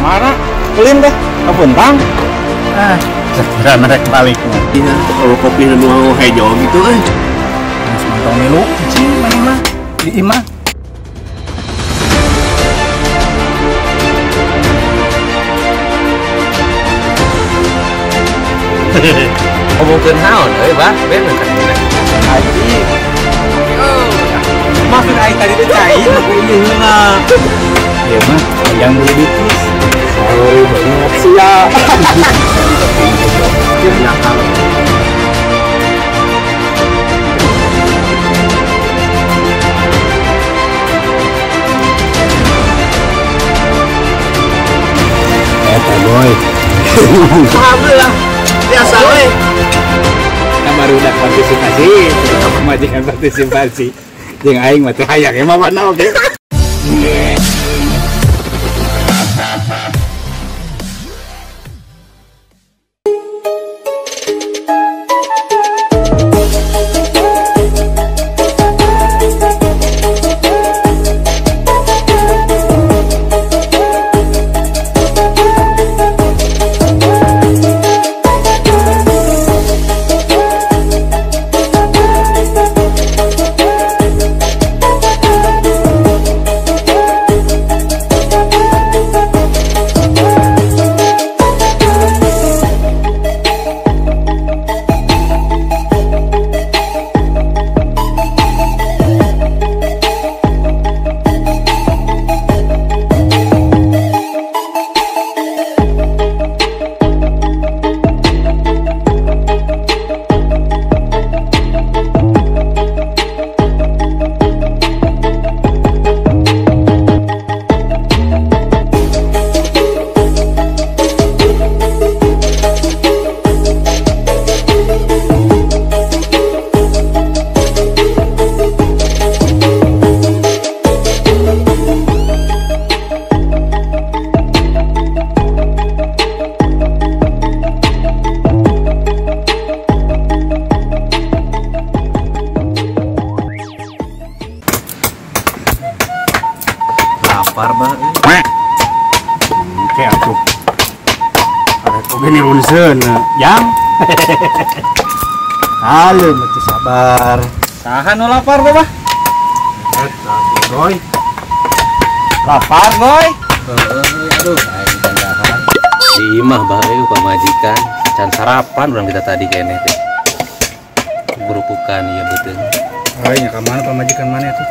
Kamana? Ulin teh, kapuntang. Ah, sekira mereka balik. Iya, kalau kopi nu hejo gitu euy. Geus mantong milu, cicing maneh mah di imah. Ngomongkeun naon euy, Bah? Ben kan. Haji. Maksud aing tadi teh cai nu ieu heula. Ieu mah yang bulu bitis. Sorry banget sia. Nakal. Eta boy. Alhamdulillah. Biasa we. Kan baru udah partisipasi, pemajikan partisipasi. Jeung aing mah teu hayang emang mana oge. Lapar banget. Oke atuh. Arek oge nirunseun jang. Halo, mesti sabar. Saha nu lapar teh, Bah? Eta goy. Lapar, goy. Heeh, aduh, aing dandahan. Di imah bah euy pamajikan can sarapan urang kita tadi keneh teh. Berupukan ieu beuteung. Euy, nya ka mana pamajikan maneh atuh?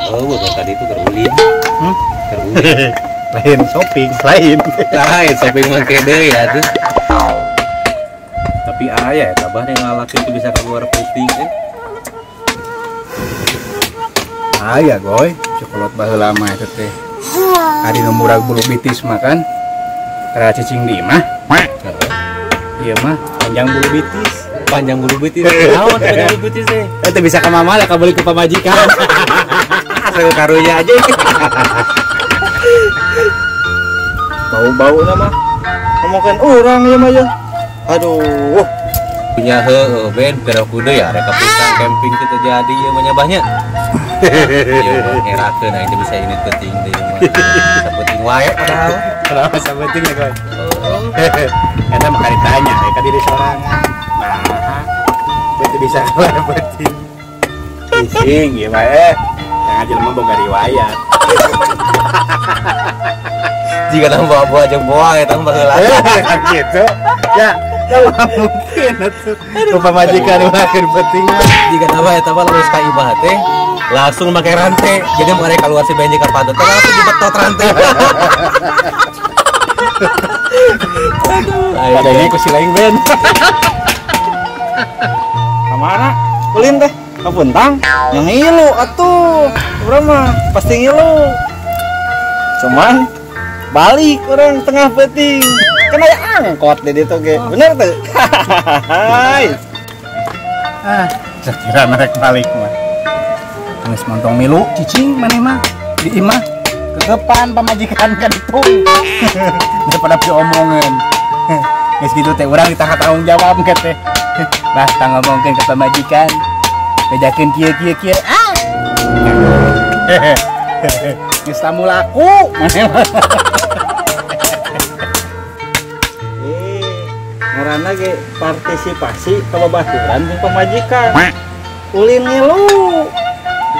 Oh, bukan tadi itu kerulin. Kerulin. Lain shopping, lain. Lain shopping mah deui atuh. Tapi aya eta bah yang ngalaki itu bisa keluar putih eh. Aya goy, cokolot baheula mah eta teh. Ari nu murag bulu bitis mah kan. Tara cicing di imah. Ieu mah panjang bulu bitis. Panjang bulu bitis. Naon panjang bulu bitis teh? Eta bisa ka mama lah kabeli ku pamajikan. Asal karunya aja. Bau-bau nama ngomongkeun urang ieu mah ya. Aduh. Punya heueuh ben pira kudu ya rek ka camping kita jadi ieu mah nyabahnya. Ieu mah ngerakeun aing teh bisa ini penting deui mah. Sapenting wae padahal. Kenapa sapenting ya, Koy? Eta mah ditanya rek ka diri sorangan. Nah, beuti bisa keluar penting. Bising ieu mah eh. Jangan jelema boga riwayat. Jika nambah bawa jeung boa eta mah baheula. Kan gitu. Ya, ya mungkin atuh. Pamajikan ulah penting mah. Jika nambah eta mah lulus ka imah teh langsung make rantai. Jadi mereka keluar si benji ka pantat langsung dibetot rantai. Aduh, padahal ku si lain ben. Kamana? Ulin teh kapuntang. Yang ngilu atuh. Urang mah pasti ngilu. Cuman balik orang tengah peuting. Kan aya angkot di ditu ge. Bener teu? Hai. Ah, sekira mereka balik mah. Geus montong milu cicing maneh mah di imah kekepan pamajikan kan itu. Daripada diomongeun. Geus kitu teh urang ditanggung tanggung jawab ke teh. Bah tang ngomongkeun ke pamajikan. Bejakeun kieu kieu kieu. Ah. Geus tamu laku maneh mah. Ngaranna ge partisipasi ka babaturan jeung pamajikan. Ulin ngilu.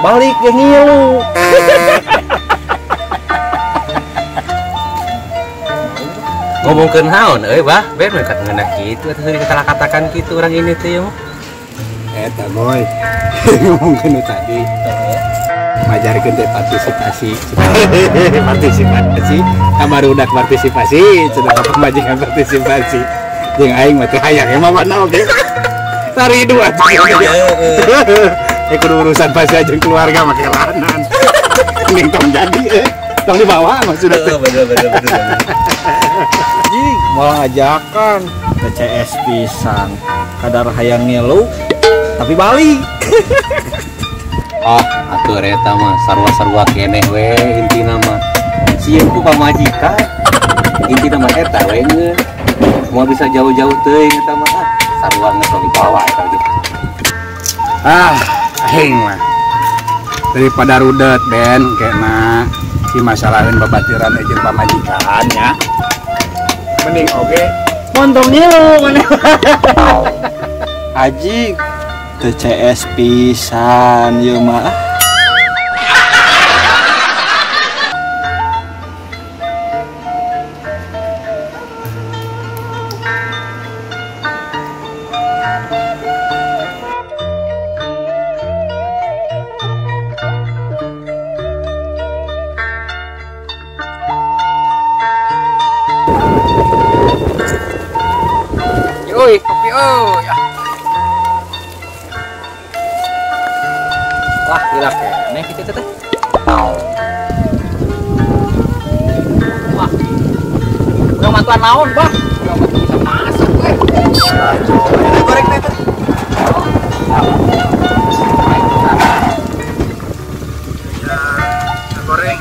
Balik ge ngilu. Ngomongkeun naon euy bah, ben we ngeunah kitu atuh salah katakan kitu urang ini teh mah. Eta boy. Ngomongkeun tadi. Ngajarkeun teh partisipasi. Partisipasi, barudak partisipasi, cenah pamajikan partisipasi. Jeung aing mah teh hayang emang mana oge. Tari dua. Kudu urusan pasti jeung keluarga make lanan. Mending tong jadi tong dibawa maksudna teh. Bener. Jing, moal ajakan PCS pisan. Kadar hayang ngilu tapi balik. Oh, atuh eta mah sarua-sarua keneh we intina mah. Sieun ku pamajikan. Intina mah eta we ngeun. Moal bisa jauh-jauh teuing eta mah. Sarua geus tong dibawa eta ge. Ah, aing mah. Daripada rudet ben kena si masalahin babatiran jeung pamajikan nya. Mending oge montong ngilu maneh. Aji TCS pisan ieu mah. Oi, kopi oi. Wah, gila keneh kitu teh. Wah. Urang mantuan naon, Bah? Urang mantu bisa masak we. Goreng teh. Ya, goreng.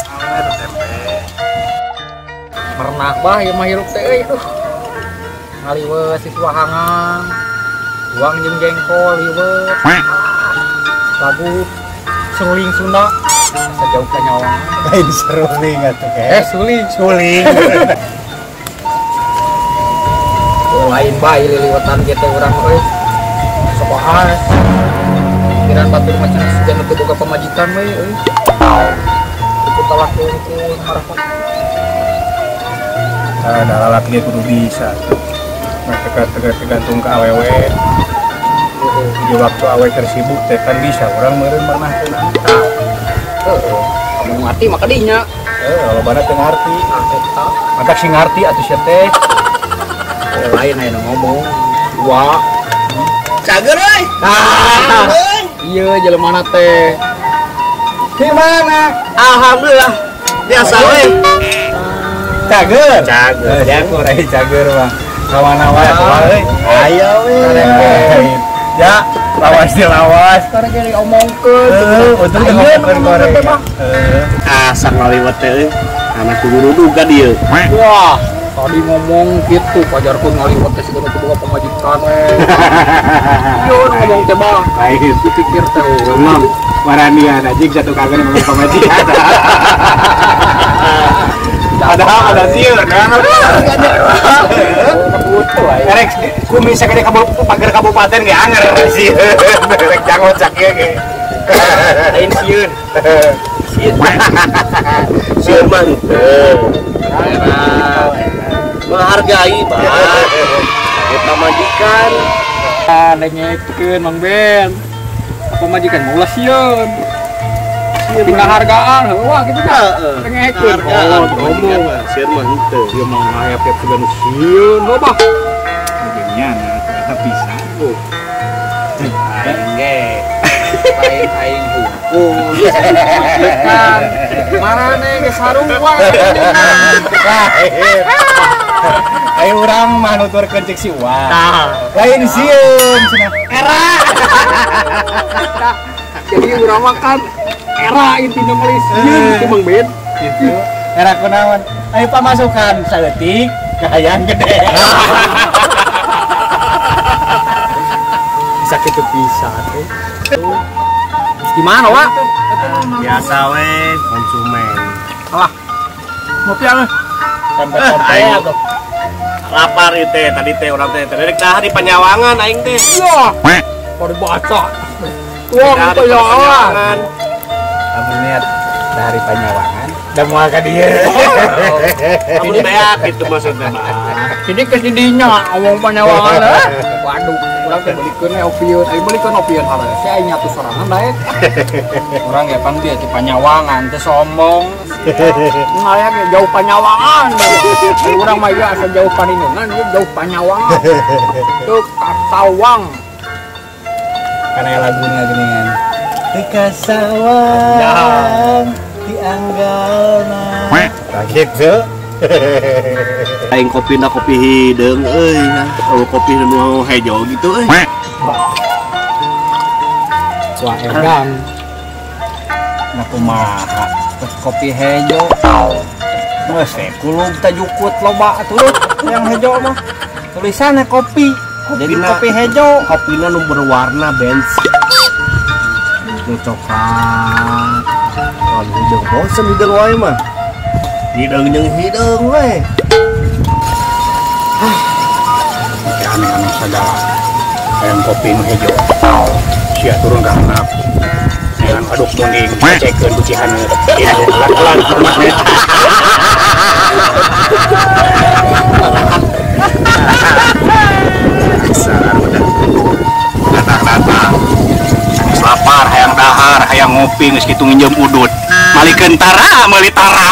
Awewe tempe. Merenah bah ieu mah hirup teh euy. Aduh. Ngaliwet siswa hangang. Buang jeung jengkol liwet. Lagu suling Sunda sejauh ka nyawa. Lain seruling atuh ke. Suling. Suling. Lain bae liliwetan ge teh urang euy. Sok wae. Pikiran batur mah cenah sugan teu boga pamajikan we euy. Kudu talak hungkul harapan. Ah, da lalaki ge kudu bisa. Mah tergantung ka awewe. Di waktu awe tersibuk teh kan bisa urang meureun merenahkeun. Heeh. Kamu ngarti mah kadinya. Heeh, lobana teu ngarti. Ah eta. Matak sing ngarti atuh sia teh. Lain aya nu ngomong. Dua. Cager euy. Ah. Ieu jelemana teh. Di mana? Alhamdulillah. Biasa we. Cager. Cager. Ya aku rai cager mah. Kawana wae euy. Aya we. Ya, lawas di lawas. Karena gini omongkeun. Heeh, untung teu ngomongkeun koreng. Heeh. Asa ngaliwet teh anak kudu duga dieu. Wah, tadi ngomong gitu pajarkeun ngaliwet teh sigana teu boga pamajikan we. Ieu ngomong teh mah. Lain dipikir teh eueuh. Waranian anjing satu kagen ngomong pamajikan. Padahal ada sieun. Erek kumis sagede pagar kabupaten ge anger sieun. Erek jangocak ieu ge. Lain sieun. Sieun. Sieun mah henteu. Menghargai, Pak. Eta majikan. Ah, dengekeun Mang Ben. Apa majikan mah ulah sieun. Penghargaan, wah gitu kan. Dengekeun. Oh, ngomong sieun mah henteu. Ieu mah ngahayap sugan sieun loba. Nya nah, bisa. Aing ge. Lain aing hukum. Kan marane ge sarua. Ayo urang mah nuturkeun cek si Uwa. Tah. Lain sieun cenah. Era. Jadi urang mah kan era intina mah sieun gitu Bang Ben. Gitu. Era kunaon? Ayo pamasukan saeutik kahayang gede. Bisa kitu pisan euy. Gimana, Wak? Biasa we konsumen. Alah. Ngopi anu. Tempe-tempe Aing atuh. Lapar ieu teh tadi teh urang teh rek dahar di Panyawangan aing teh. Wah. Baru baca. Wah, Panyawangan. Lamun niat dari Panyawangan da moal ka dieu. Lamun beak gitu maksudnya mah. Jadi ke dinya ngomong Panyawangan eh. Waduh, urang teh belikeun we opieun. Aing belikeun opieun hareuh. Si aing nyatu sorangan daek. Urang ge pan dia di Panyawangan teh sombong. Ngaya ge jauh Panyawangan. Urang mah ieu asa jauh Paninungan, ieu jauh Panyawangan. Teu kasawang. Karena lagunya gini kan. Di kasawang di anggalna. Tah gitu. Aing kopina kopi hideung euy. Oh, kopi nu hejo gitu euy. Wah, edan. Nah kumaha kopi hejo. Geus teh kulub tajukut loba atuh yang hejo mah. Tulisannya kopi. Jadi kopi hejo, kopina nu berwarna bensin. Nu coklat. Oh, hideung bosen hideung wae mah. Hideung jeung hideung we. Aneh-aneh sagala. Hayang kopi nu hejo. Sia turun ka handap. Hayang aduk munding, cekeun ku Cihaneut. Pelan-pelan hormatnya. Dasar udah. Datang-datang. Geus lapar, hayang dahar, hayang ngopi geus kitu nginjem udut. Malikeun tara, meuli tara.